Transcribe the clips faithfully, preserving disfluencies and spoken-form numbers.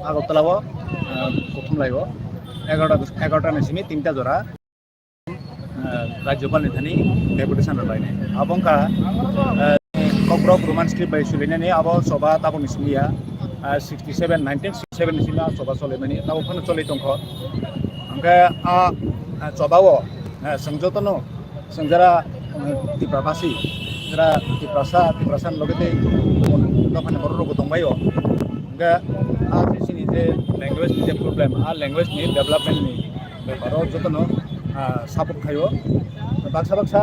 Agartala o, ah, kuthumlai o egaroh ta, egaroh ta ni simi tinta jora, ah, Rajyapal ni thani deputation rwlainai. Abo wngkha, ah, Kokborok Roman script bai sulinani abo choba tabuk ni simi ya, ah, sixty seven, nineteen sixty seven ni simi ah choba cholaimani, tabuk phano cholai tongkho. Hwnkhe ah, ah, choba o, ah, chwng jotono Chwng jara, um, Tipra basi, jara Tiprasa, Tiprasa ni loge tei kubun dophani borok rokbo tongbaio. Hwnkhe a je chini je language ni je problem, a language ni development ni beparo jotono, ah, support khaio. Baksa baksa,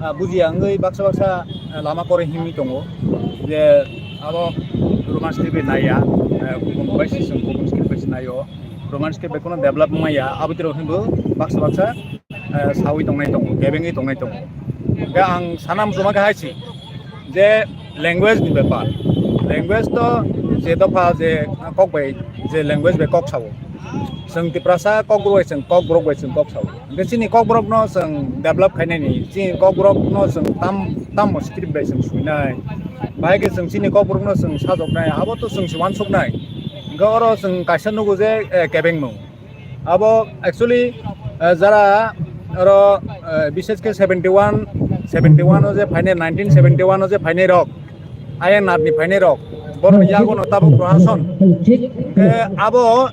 ah, bujiya wngwi baksa baksa, ah, lama kore himwi tongo je abo Roman script bai naiya, ah, kubun bai se chwng kubun script bai se naio. Roman script bai kheno develop wngmaya, aboni rok hinbo baksa baksa eh, sawi tongnai tongo, kebengwi tongnai tongo. Hwnkhe ang sana muchungma khe hai se je language ni bepar. Language to je dopha je kok bai, je language bai kok sao. Chwng Tiprasa Kokborok bai chwng Kokborok bai chwng kok sao. Hwnkhe chini Kokborok no chwng develop khainani, chini Kokborok no chwng tam, tamo script bai chwng suinai. Bahai khe chwng chini Kokborok no chwng sajoknai, abo to chwng se uansuknai. Hwnkhe oro chwng kaisa nugo je, eh, kebengmung. Abo actually, eh, jara oro, eh, bishesh khe seventy one, seventy one o je phainai, nineteen seventy one o je phainai rok, I N R ni phainai rok, borok yago no tabuk prohason. Eh, abo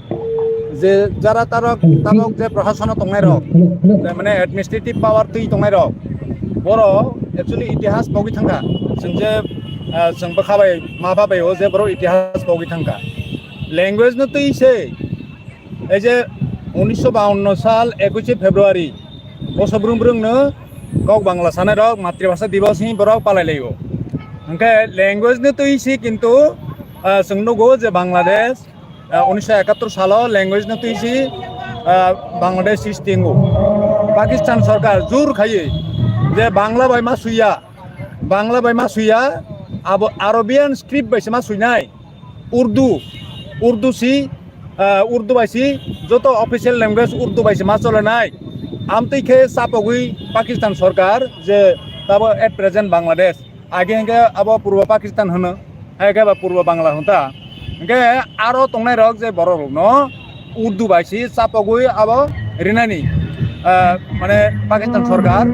je jara tarok, tabuk je prohason o tongnai rok, je mane administrative power twi tongnai rok, borok actually itihas pogwi thangkha. Chwng je, eh, chwng bwkha bai, ma ba bai o je borok itihas pogwi thangkha. Language no twi se Ei je unisho bawanno sal ekuche February, boso brung brung no kok Bangla sanai rok Matribhasha Divas hwnwi borok palai laio. Hwnkhe language no twi si kintu, ah, chwng nugo je Bangladesh, ah, unisho ekattor salo language no twi si, ah, Bangladesh srishti wngo. Pakistan sorkar jur khaiwi je Bangla bai ma suiya, Bangla bai ma suiya, abo Arabian script bai se ma suinai. Urdu, Urdu si, ah, Urdu bai si joto official language Urdu bai si ma cholenai. Amtwi khe chapogwi Pakistan sorkar je tabo at present Bangladesh, age hwnkhe abo Purbo Pakistan hwno, hai khe ba Purbo Bangla hwn ta. Hwnkhe aro tongnai rok je borok rokno Urdu bai si chapogwi abo rinani, ah, mane Pakistan sorkar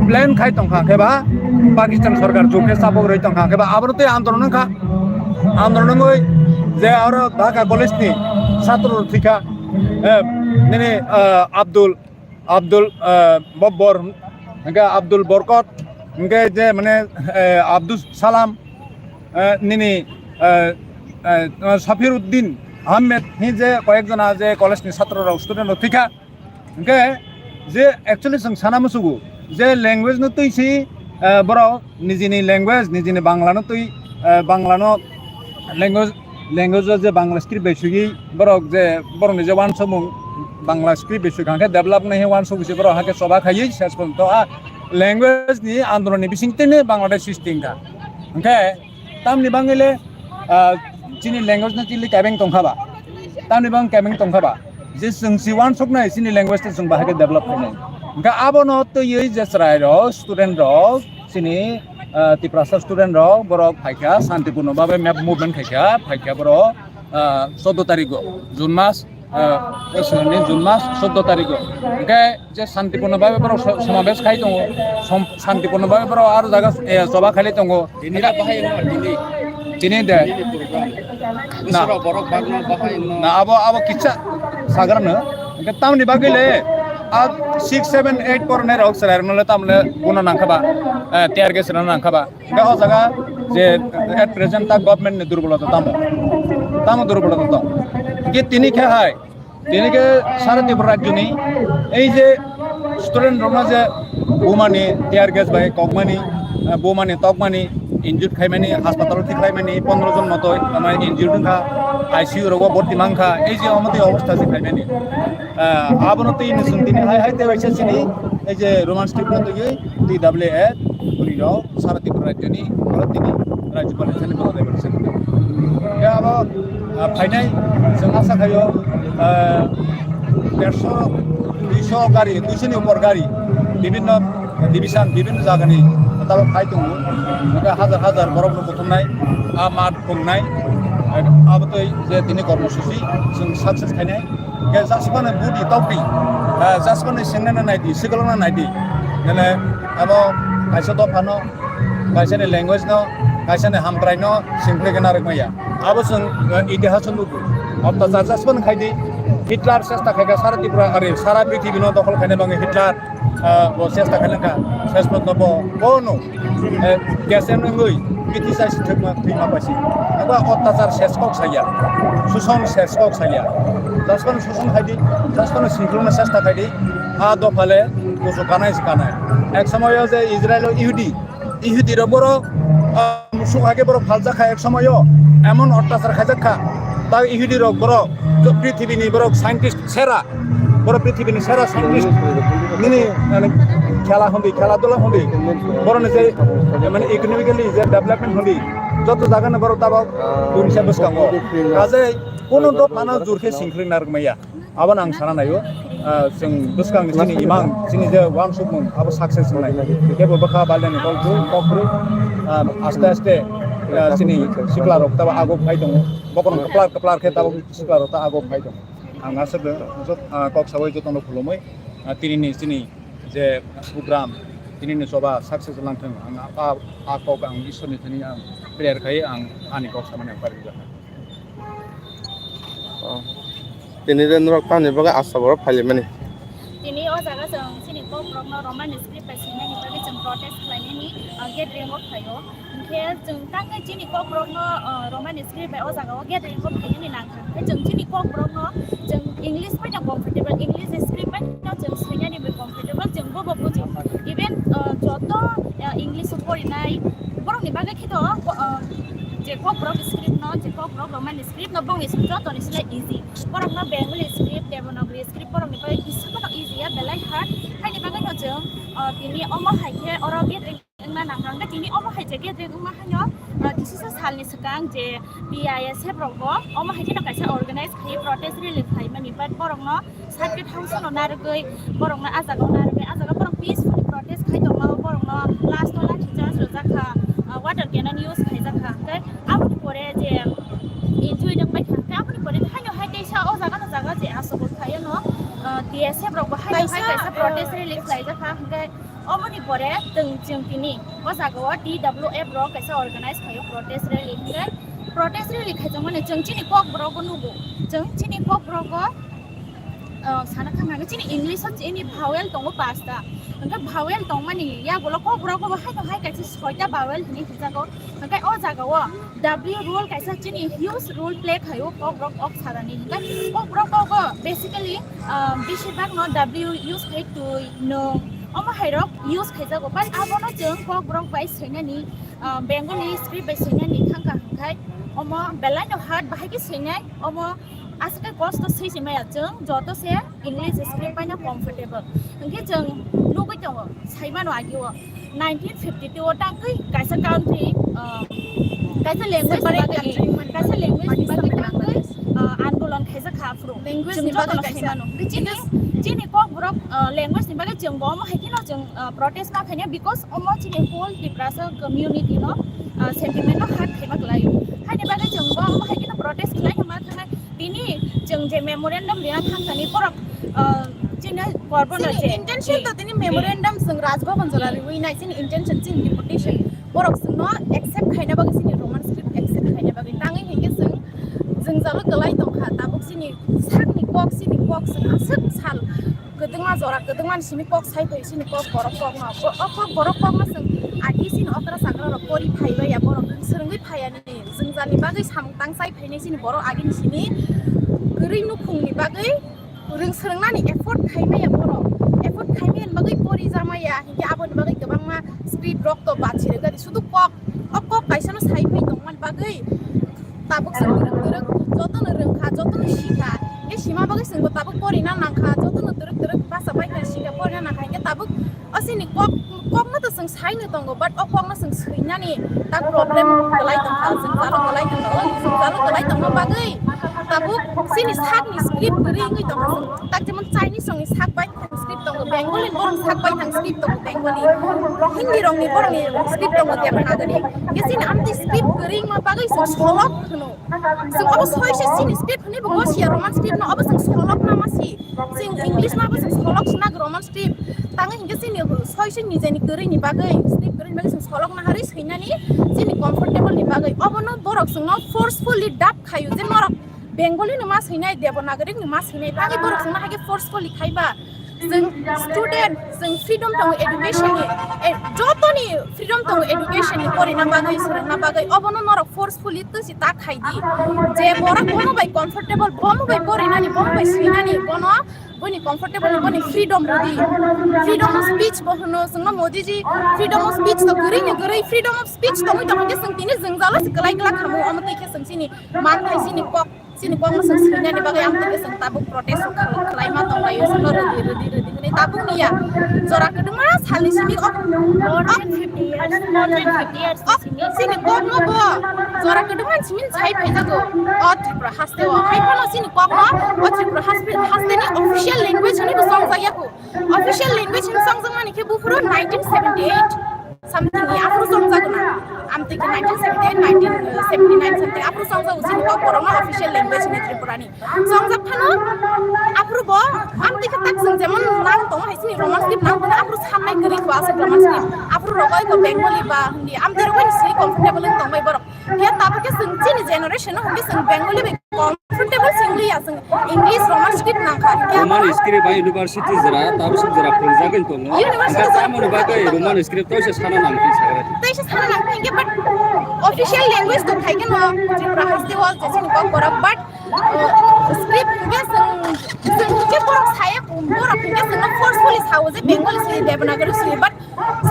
plan khai tongkha, khe ba Pakistan sorkar jukhe chapok rwi tongkha, khe ba abono tei andolon wngkha. Andolon wngwi je aro Dhaka College ni satro rok thwikha, eh, nini, ah, Abdul, Abdul, ah, Bobbor, hwnkhe Abdul Borkot, hwnkhe je mane, eh, Abdul Salam, eh, nini, eh, eh, Safiruddin Ahmed hi je koyek jona je college ni satro rok, student rok thwikha. Hwnkhe je actually chwng sana musugo je language no twi si, eh, borok nijini language, nijini Bangla no twi, eh, Bangla no language, language o je Bangla script bai sugwi borok je borokni je uansukmung Bangla script bai sugwi hwnkhe develop nai uansukgwi se borok hakhe choba khaiwi ses porjonto a language ni andolon ni bisingtwi Bangladesh srishti wngkha. Hwnkhe tamni bagwi le, ah, chini language no chini kebeng tongkha ba? Tamni bagwi kebeng tongkha ba? Je chwng si uansuknai chini language tei chwng bahai khe develop khainai. Hwnkhe abono twiwi je chwrai rok, student rok, chini, ah, Tiprasa student rok, borok phaikha, santipurno babe map movement khaikha, phaikha borok, ah, choudo tarigo, June mas, ah, ni June mas choudo tarigo. Hwnkhe je santipurno babe borok so-, somabesh khai tongo, som-, santipurno babe borok aro jaga, eh, choba khailai tongo. Tini da bahai wngma tini. Tini de. Tini program. Na. Bwswrok borok bagno bahai wngma. Na abo, abo kisa sagarno. Hwnkhe tamni bagwi le a six, seven, eight pornai rok chwrai rokno le tamle guna nangkha ba, eh, tear gas rwna nangkha ba. Hwnkhe o jaga je at present ta government ni durbolota tamo. Tamo durbolota tong. Hwnkhe tini khe hai Tini khe sara Tripura rajyoni ei je student rokno je bumani tear gas bai kokmani, eh, bumani tokmani, injured khaimani, hospital o thik khlaimani, pondro jon motoi, amai injured wngkha, I C U rogo borti mankha, ei je omo twi obostha se khlaimani. Eh, abono twi nwswng tini hai hai tei waisa chini ei je Roman script no twiwi T W A khuri rok sara Tripura rajyoni borok tini Rajyapal ni thani borok daibar se. Hwnkhe abo, ah, phainai chwng asa khaio, ah, dersho, duisho gari, duisho ni upor gari, bibinno division, bibinno jagani tabok phai tongo. Hwnkhe hajar hajar borokno buthumnai, ah, mat phungnai. Abo tei je tini kormosuchi chwng success khainai. Hwnkhe jasmani budi tokdi, jasmani singnani naidi, sikolokna naidi. Nene abo kaisa dophano, kaisani language no, kaisani hamkraino singphirikhe narwkmaya. Abo chwng, eh, itihas o nugo. Ottachar jasmani khaidi, Hitler chesta khaikha sara Tripura, are sara prithibino dokhol khaina bagwi Hitler, ah, bo chesta khailangkha. Sesmotno bo kono, eh, kesem wngwi bithi chai si thwima, thwima paisi. Abo ottachar ses kok saya, suson ses kok saya. Jasmani suson khaidi, jasmani singkhulna chesta khaidi. A dophale kusu kanai si kanai. Ek somoyo je Israel o Ihudi, Ihudi rok borok, ah, musuk hake borok phaljak kha ek somoyo, emon ottachar khaijak kha. Ta Ihudi rok borok, to prithibini borok scientist sera, borok prithibini sera scientist nini, mane, khela hundi, khela dula hundi, borok ni je, mane, economically je development hundi, joto jaga ni borok tabok bunisa bwskango. Ajai kono dophano jur khe singkhri narwkmaya. Abo no ang sana naio, ah, chwng bwskang chini imang, chini je uansukmung, abo success wngnai. Kebo bwkha baleni kok bru, kok bru, ah, aste aste, ah, chini sikla rok tabo ago phai tongo. Bokono kwplar kwplar khe tabo sikla rok ta ago phai tongo. Ang aswk, jot-, ah, kok sabai jotono khulumui, ah, tini ni chini je program, tini ni choba success langthwng. Ang a, a, a kok ang Ishwar ni thani ang prayer khai ang ani kok samani ang pari. Oh. Tini de norok tamni bagwi asa borok phailaimani? Tini o jaga chwng chini Kokborok no Roman script bai swinani bagwi chwng protest khlainani, uh, gathering o phaio. Hinkhe chwng tangwi chini Kokborok no, uh, Roman script bai o jaga o gathering o phainani nangkha. Hinkhe chwng chini Kokborok no chwng English bai no comfortable, English script bai no chwng swinani bai comfortable, chwng bo bo buji. Even, uh, joto, uh, English o porinai borok ni bagwi khe to, uh, je Kokborok script no, je Kokborok Roman script no bongni song joto ni slai easy. Borok no Bengali script, Devanagari script borok ni bagwi kisa bono easy ya, belai hard. Haini bagwi no chwng, uh, tini omo hai khe oro gathering wngna nangkha. Hwnkhe tini omo hai je gathering wngma haino, uh, kisisa salni swkang je B I S F rok bo omo hai kheno kaisa organize khai protest rally khlaimani, but borok no Circuit House no narwgwi borokno ah jaga o narwgwi, ah jaga borok peacefully protest khai tongma, borokno last o lathi charge rwjak kha, ah, water cannon use khaijak kha. Hwnkhe aboni pore je injury wng bai kha, hwnkhe aboni pore haino hai teisa o jaga no jaga je aswk khaio no, ah, B S F rok bo haino hai kaisa, kaisa, ah, protest rally khlaijak kha. Hwnkhe oboni pore chwng, chwng tini o jaga o T W F rok kaisa organize khaio protest rally. Hwnkhe protest rally khaijakmani chwng chini Kokborok o nugo, chwng chini Kokborok o, ah, sana thangna chini English o chini vowel tongo pasta. Hwnkhe vowel tongmani yagulo Kokborok o bo haino hai kaisa soita vowel hinwi hwnjago. Hwnkhe o jaga o W rule kaisa chini huge role play khaio Kokborok ok sarani. Hwnkhe Kokborok o basically, ah, beshirbak no W use khai twi, nwng, omo hai rok use khaijago. But abono chwng Kokborok bai swinani, ah, Bengali script bai swinani thangkha hwnkhe omo belai no hard bahai khe swinai omo. Aswk khe kosto swi se maya, chwng joto se English script bai no comfortable. Hwnkhe chwng nugwi tongo, sai mano agi o nineteen fifty-two o tangwi kaisa country, ah, kaisa language ni bagwi, kaisa language ni bagwi tangwi, ah, andolon khaijak kha aphuru. Language ni bagwi kaisa. Chwng joto no sai mano. Hwnkhe chini, chini Kokborok, ah, language ni bagwi chwng bo omo hai kheno chwng, ah, protest ma khainai, because omo chini whole Tiprasa community no, ah, sentiment no hurt khaima kwlai. Haini bagwi chwng bo omo hai kheno protest khlai ma thangnai. Tini chwng je memorandum rina thangkani borok, ah, chini korbo no chini je intention to tini memorandum chwng Raj Bhavan jora riwi nai, chini intention chini deputation borok chwngno accept khaina bagwi, chini Roman script accept khaina bagwi. Tangwi hinkhe chwng jwngjalo kwlai tongkha, tabuk chini sakni kok, chini kok chwng aswk sal kwdwngma jora kwdwngmani simi kok sai phai, chini kok borok kokno, o kok borok kokno chwng agi chini okra chakra rok pori phaibai ya, borok swrwngwi phaiya. Jwngjani bagwi samung tang chai phainai chini borok agini simi kwrwi nukhungni bagwi rwng swrwngnani effort khaimaya borok. Effort khaimaya ni bagwi pori jamaya hinkhe aboni bagwi kwbangma script rok to bachi rwgadi sudu kok, o kok kaisano sai phai tongmani bagwi tabuk chwng twrwk twrwk jotono rwngkha, jotono sikha. Hinkhe sima bagwi chwngbo tabuk porina nangkha, jotono twrwk twrwk bacha paikha, sikha, porina nangkha hinkhe tabuk o chini kok, kokno to chwng saino tongo, but o kokno chwng swinani ta problem kwlai tongkha, chwng jalo kwlai tongkha, o chwng jalo kwlai tongma bagwi tabuk Chini sakni script kwrwi wngwi tongo. Tak jemon Chinese rokni sak bai thang script tongo, Bengali borok sak bai thang script tongo, Bengali, Hindi rokni borokni script tongo Devanagari. Hingke chini amtwi script kwrwi wngma bagwi chwng solok hwno. Chwng obo soise chini script hwnwi bo gosiya Roman script no, obo chwng solok nama si. Chwng English ma bo chwng solok sina Roman script. Tangwi hingke chini soise nijeni kwrwini bagwi, script kwrwini bagwi chwng solok naharwi swinani chini comfortable ni bagwi. Obono borok chwngno forcefully dub khayo je norok Bengali no ma swinai, Devanagari no ma swinai, tangwi borok chwngno haikhe forcefully khaiba. Chwng student, chwng freedom tongo education ni, eh, jotoni freedom tongo education ni, porina bagwi, swrwngna bagwi, obono norok forcefully twisi ta khai di. Je borok bono bai comfortable, bono bai porinani, bono bai swinani, bono boni comfortable, boni freedom rwdi. Freedom of speech bo hwno, chwngno Modi ji freedom of speech to kwrwi ni kwrwi, freedom of speech tongwi tongkhe chwng tini jwngjalo se kwlai kwlak khamu, omo twi khe chwng chini man khai chini kok. Chini kokno chwng swinani bagwi ang twi chwng tabuk protest rok khlai ma tong laio, chwngno rwdi, rwdi, rwdi hwnwi tabuk niya. Jora kwdwma salni simi o, more than fifty years, more than fifty years o, chini kokno bo jora kwdwma simi sai phaijago o Tripura haste o. Hai phano chini kokno o Tripura haste, hasteni official language hwnwi bo chongjak ya kho. Official language hwnwi chongjak mani khe buphuru nineteen seventy eight. Something ni aphuru chongjak na. Amtwi khe nineteen seventy eight, nineteen seventy nine something aphuru chongjak, chini kok borokno official language ni Tripura ni. Chongjak phano aphuru bo amtwi khe tak chwng jemon nang tongo hai chini Roman script nang tongo, aphuru sannai kwrwi kho aswk Roman script. Aphuru rogo iko Bengali ba Hindi, amtwi rogo ni swi comfortable wng tongbai borok. Phiya tabuk khe chwng chini generation o hwnkhe chwng Bengali bai comfortable se wng liya, chwng English, Roman script nang kha. Hinkhe Roman script bai university jora, tabuk sub jora phwrwngjagwi tongo. University hinkhe jora tamoni bagwi phwrwngjagwi tongo. Roman script to se sana nang khe sagra. Tei se sana nang khe hinkhe, but official language to khai khe no Tripura haste o je chini kok borok, but, uh, script hinkhe chwng, chwng hinkhe borok saya, borok hinkhe chwngno forcefully sao je Bengali se, Devanagari se, but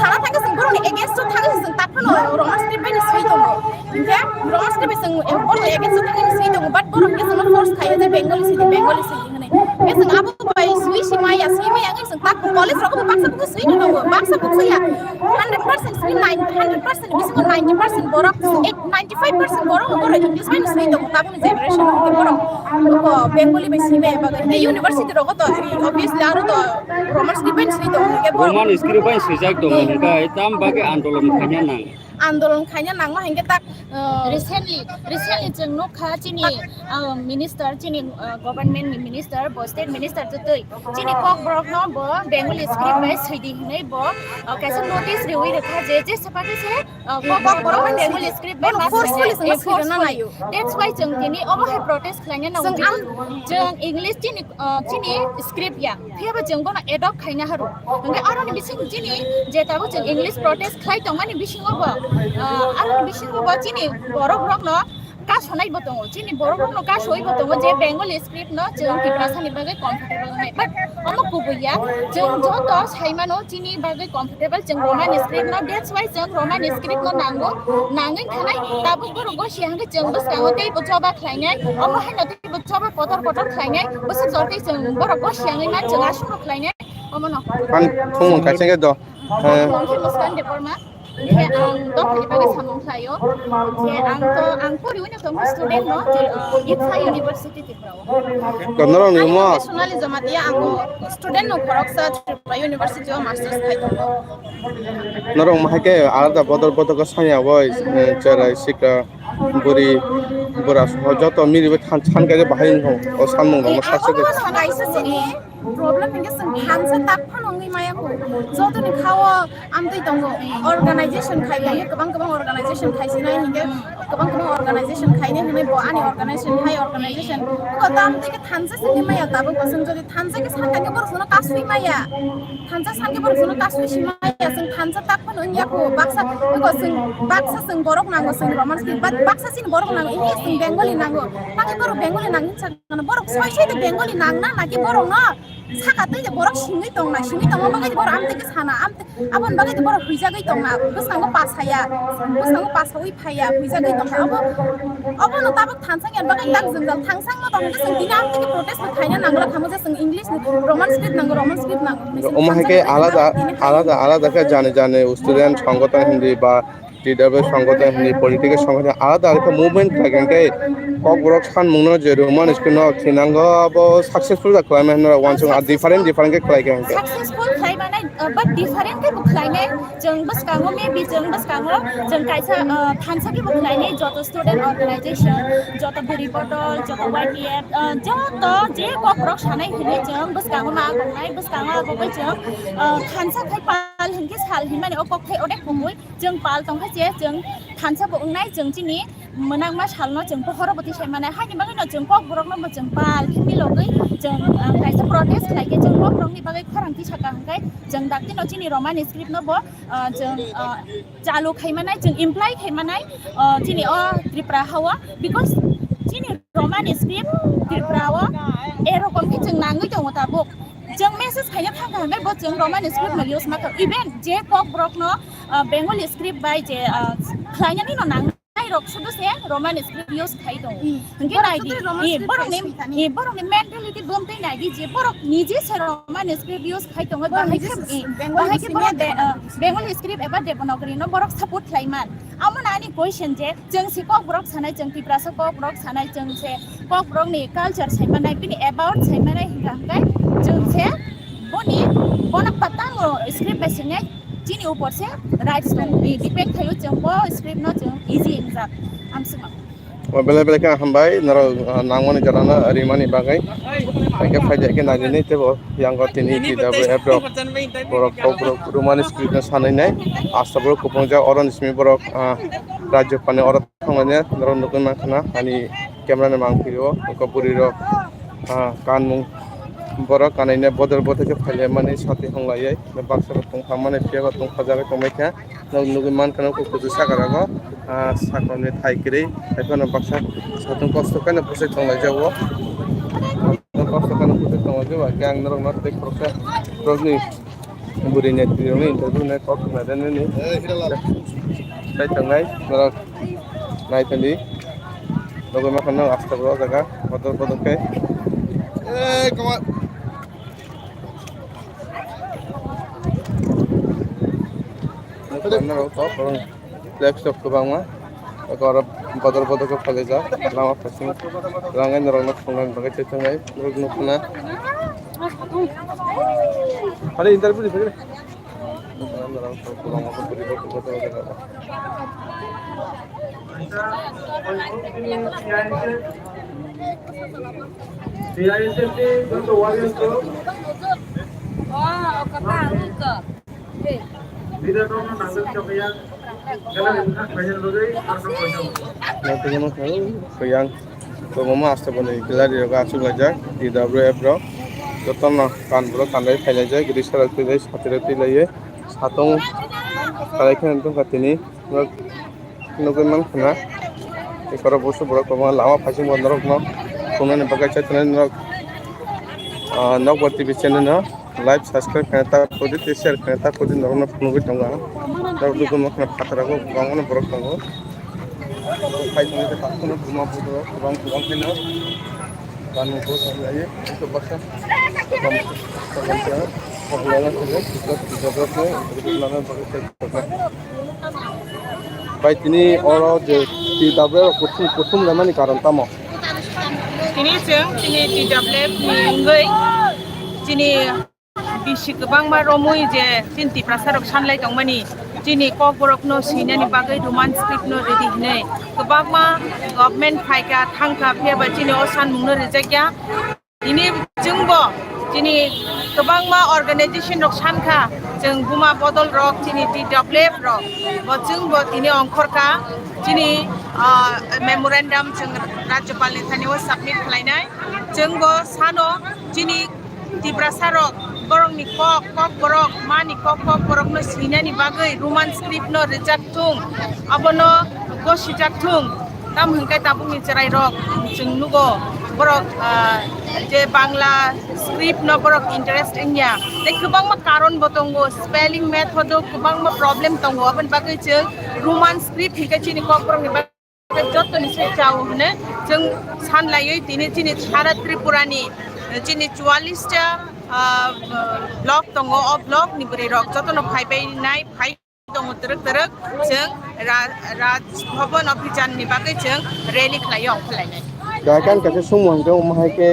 sana thangkhe chwng borokni against o thangkhe chwng tak phano Roman script bai ni swi tongo. Hinkhe Roman script bai chwng borokni against o thangkhe swi tongo, but borok hinkhe chwngno force khaio je Bengali sidi, Bengali sidi hwnwi. Hinkhe chwng abo bai swi si maya, swi maya wngkhe chwng tak college rogo bo baksa buku swi ni tongo, baksa buku ya hundred percent swi nine, hundred percent bisingo ninety percent borok, eight, ninety five percent borok borok English bai ni swi tongo tabukni generation o hinkhe borok Bengali bai swi maya bagwi. Hinkhe university rogo to obviously aro to Roman script bai swi tongo, hinkhe borok Roman script bai swijak tongo, hinkhe tam bagwi andolon khaina nang. Andolon khaina nangma hinkhe tak, uh, recently, recently chwng nukha chini, uh, minister, chini, uh, government ni minister, bo state minister to twi. Chini kok borok no bo Bengali script bai swidi hinwi bo, uh, kaisa notice riwi rwkha je, je sepha khe se, uh, kok borok no Bengali script bai ma forcefully swina naio. That's why chwng tini omo hai protest khlaina nango. Chwng English chini, uh, chini script ya. Phiya ba chwng bono adopt khaina haru. Hingke aroni bising chini je tabuk chwng English protest khlai tongmani bisingo bo, ah, aroni bisingo bo chini borok rokno kasonai bo tongo. Chini borok rokno kasoi bo tongo je Bengali script no chwng Tiprasa ni bagwi comfortable wngnai. But omo kubui ya, chwng joto saimano chini bagwi comfortable chwng Roman script no. That's why chwng Roman script no nango, nangwi thanai tabuk borok gosi hingke chwng bwskango tei bo choba khlainai. Omo haino tei bo choba kotor kotor khlainai. Bwswk jor tei chwng borok gosi hingwi man chwng aswk khlainai. Omono. Ang thumung kaisa khe do. Eh. Ang khe Muskan Debbarma. Khe ang dophani bagwi samung khlaio. Khe ang to, ang poriwi no tongo student no, je, uh, Itsa University Tripura o. Norok ni mo? Sonali Jamatia, ang student no khoroksa Tripura University o masters khai tongo. Norok mo hai khe alada bodol bodol khe sanya bo, eh, cherai sikra, buri, bura soho joto mili bo than, than khe bahai no o samung rok mo sakse de. Obo no kaisa sini. Problem hingke chwng thansa tak phano wngwi maya kho. Jotoni khao amtwi tongo. Organization khai tongo, kwbang kwbang organization khai sinai hingke kwbang kwbang organization khainai hinwi bo ani organization hai organization. Ko ta amtwi khe thansa sini maya tabuk bo chwng jodi thansa khe sakha khe borok chwngno kasui maya. Thansa sakhe borok chwngno kasui si maya, chwng thansa tak phano wngya kho. Baksa, ko chwng baksa chwng borok nango, chwng Roman script, but baksa chini borok nango, English chwng Bengali nango. Tangwi borok Bengali nang hinsa Ano borok soi soi de Bengali nang na naki borok no saka tei de borok singwi tong na, singwi tongma bagwi de borok amtwi khe sana, amtwi aboni bagwi de borok huijagwi tong na, bwskango pasaya, bwskango pasawi phaiya, huijagwi tong na. Abo, obo no tabuk thansa ni bagwi tak jwngjal, thangsang no tong khe chwng tini amtwi khe protest bo khaina nangla thamo je chwng English ni Roman script nango, Roman script nango hinwi chwng Omo hai khe thansa ni alada, tini alada, alada khe jani jani student songothon hindi ba T W S songgothon hwnwi political songgothon alada alada movement khlai kha hwnkhe kokborok sanmungno je Roman script no khinango abo successful da khlaimani hwnwi uansuk a different different khe khlai kha hwnkhe. Successful khlai manai, uh, but different khe bo khlainai. Chwng bwskango maybe chwng bwskango chwng kaisa, uh, thansa khe bo khlainai, joto student organization, joto bwrwi bodol, joto Y T F, uh, joto je kokborok sanai hwnwi chwng bwskango ma agongnai, bwskango agogwi chwng, uh, thansa khai pal hwnkhe sal hinmani o kok khai odek kubui. Chwng pal tongkha je, chwng thansa bo wngnai, chwng chini mwnangma salno chwng bohoro bwtwi sai manai. Haini bagwino chwng kokborokno bo chwng pal khe milogwi chwng, ah, kaisa protest khlai khe chwng kokborokni bagwi khorang tisaka hwnkhe chwng daktino chini Roman script no bo, ah, chwng, ah, chalu khai manai, chwng imply khai manai, ah, chini o Tripura hao, because chini Roman script Tripura o erokom khe chwng nangwi tongo tabuk. Chwng message khaina thangkha hwnkhe bo chwng Roman script no use ma kha. Even je kokborokno, ah, Bengali script bai je, ah, khlainani no nangnai rok sudu se Roman script use khai tongo. Hmm. Hwnkhe borok nai di, sudu Roman eh, script borok bai ni, swi thani. Eh, borok ni mentality bumtwi nai di je borok niji se Roman script use khai tongo, borok bahai niji khe, se eh, Bengali bahai khe swi borok nai de, Devanagari ah, swi. Bengali script eba Devanagari no borok support khlai man. Amo na ani question je, chwng se kokborok sanai, chwng Tiprasa kokborok sanai, chwng se kokborokni culture sai manai, bini about sai manai hwnkha hwnkhe chwng se boni bono patango script bai swngnai, chini upor se rights tong, i depend khaio chwng bo script no chwng easy wngjak. Amswkno. O belai belai khe hambai norok, ah, nangmani jorano rimani bagwi. Hwnkhe phaidi khe nainani teibo yango tini T W F rok borok kokborok Roman script no sanwi nai. Asta borok kuphungjak oroni simi borok, ah, Rajyapalni oro thangmani norok nugwi mankha na ani camera ni mangpili o eko bwrwi rok, ah, kanmung borok kanaina bodol bodol khe phailaimani sati honglaiwi baksa rok tongthammani phiya bo tongthajagwi tongbaikha. Norok nugwi mankha na kuchuk saka rogo, ah, sakomni thai kwrwi haiphano baksa satung kosto khe no bwsai tonglaijago. Kosto khe no bwsai tonglaijago, hwnkhe ang norokno tei khoroksa borokni bwrwi netrwi rokni interview nai kok khna rwnani. Tei tongnai norok nai tongdi. Nugwi mankha no asta bwrwi o jaga bodol bodol khe. Nukha norok kok kwbang flex rok kwbangma. Eko oro bodol bodol khe phaljak lama phaising rang norok no thwngna bagwi tei thwngnai norok nukha na. Hali interview ni bagwi. Norok kwbangma khe bwrwi rok bodol bodol. Yang kwbangma asta boni gallery rok achuk laijak, T W F rok jotono kan borok kanlai phailaijak, risa rok twi lai, sati rok twi laiwi satung khalai kheno tongkha tini. Nugwi mankha na. Ekhoro busu borok kwbangma lama phaising bo norokno phunuknani bagwi chaitonani norok, ah, Nokbar T V channel no like, subscribe khaina ta khudi tei share khaina ta khudi norokno phunugwi tongo ang. Norok nugwi mankha na phataro kwbangma borok tongo. Phaising khe takhukno buma budo kwbang kwbang kheno. Bani bo sanjai, ito baksa. Kwbang, kwbang khe, kwbang khe, kwbang khe, kwbang khe. Bai tini oro je T W F kuthum, kuthum lemani karon tamo? Tini chwng chini T W F ni wngwi chini bisi kwbangma romwi je chini Tiprasa rok sanlai tongmani, chini kokborok no swinani bagwi Roman script no ready hinwi kwbangma government phaikha thangkha, phiya ba chini o sanmung no rijakya. Tini chwngbo chini kwbangma organization rok sankha, chwng buma bodol rok chini T W F rok bo chwngbo tini ongkhorkha chini, ah, memorandum chwng Rajyapal ni thani o submit khlainai. Chwngbo sano chini Tiprasa rok borokni kok, kok borok mani kok, kok borok no swinani bagwi Roman script no rwjak thung, abono gosijak thung. Tamo hwnkhe tabukni chwrairok chwng nugo, borok, ah, je Bangla script no borok interest wngya. Tei kwbangma karon bo tongo, spelling method o kwbangma problem tongo, aboni bagwi chwng Roman script hinkhe chini kokborokni bagwi jottoni se chao hwnwi chwng sanlaiwi tini chini sara Tripurani chini chuallis ta, ah, block tongo, o block ni bwrwi rok jotono phaibai nai phai. Tongo twrwk twrwk chwng Ra-, Raj Bhavan Abhijan ni bagwi chwng rally khlai o, ongkhorlainai. Dakan kaisa sumung hwnkhe omo hai khe,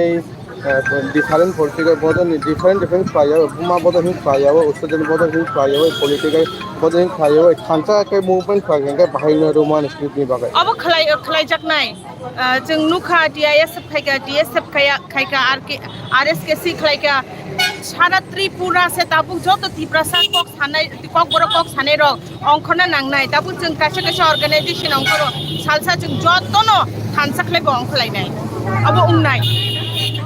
eh, different political bodol ni different different khlai o, buma bodol hin khlai o, student bodol hin khlai o, political bodol hin khlai o, thansa khe movement khlai khe bahai no Roman script ni bagwi. Abo khlai, khlaijaknai. Ah, chwng nukha T I S F khaika, T S F khaya-, khaika, R K, R S K C khlaika. Sara Tripura se tabuk joto Tiprasa kok sanai, kok borok kok sanai rok ongkhorna nangnai. Tabuk chwng kaisa kaisa organization ongkhoro salsa chwng jotono thansa khlai bo ongkhlainai. Abo wngnai.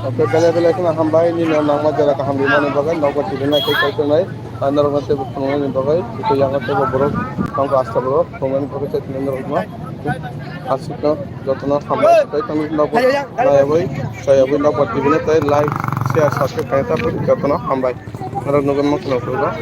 Okay, belai belai kheno hambai nini nangma jora kaham rimani bagwi nokbar tibina khe kaitornai. Norok teibo phunuknani bagwi tei yang teibo borok tongkha asta borok phunuknani bagwi chai tongmani norok no aswkno jotono hambai tei tongmani nokbar naiyawi chayabwi nokbar tibina tei like share subscribe khaina tabuk jotono hambai norok nugwi mankha nokbar.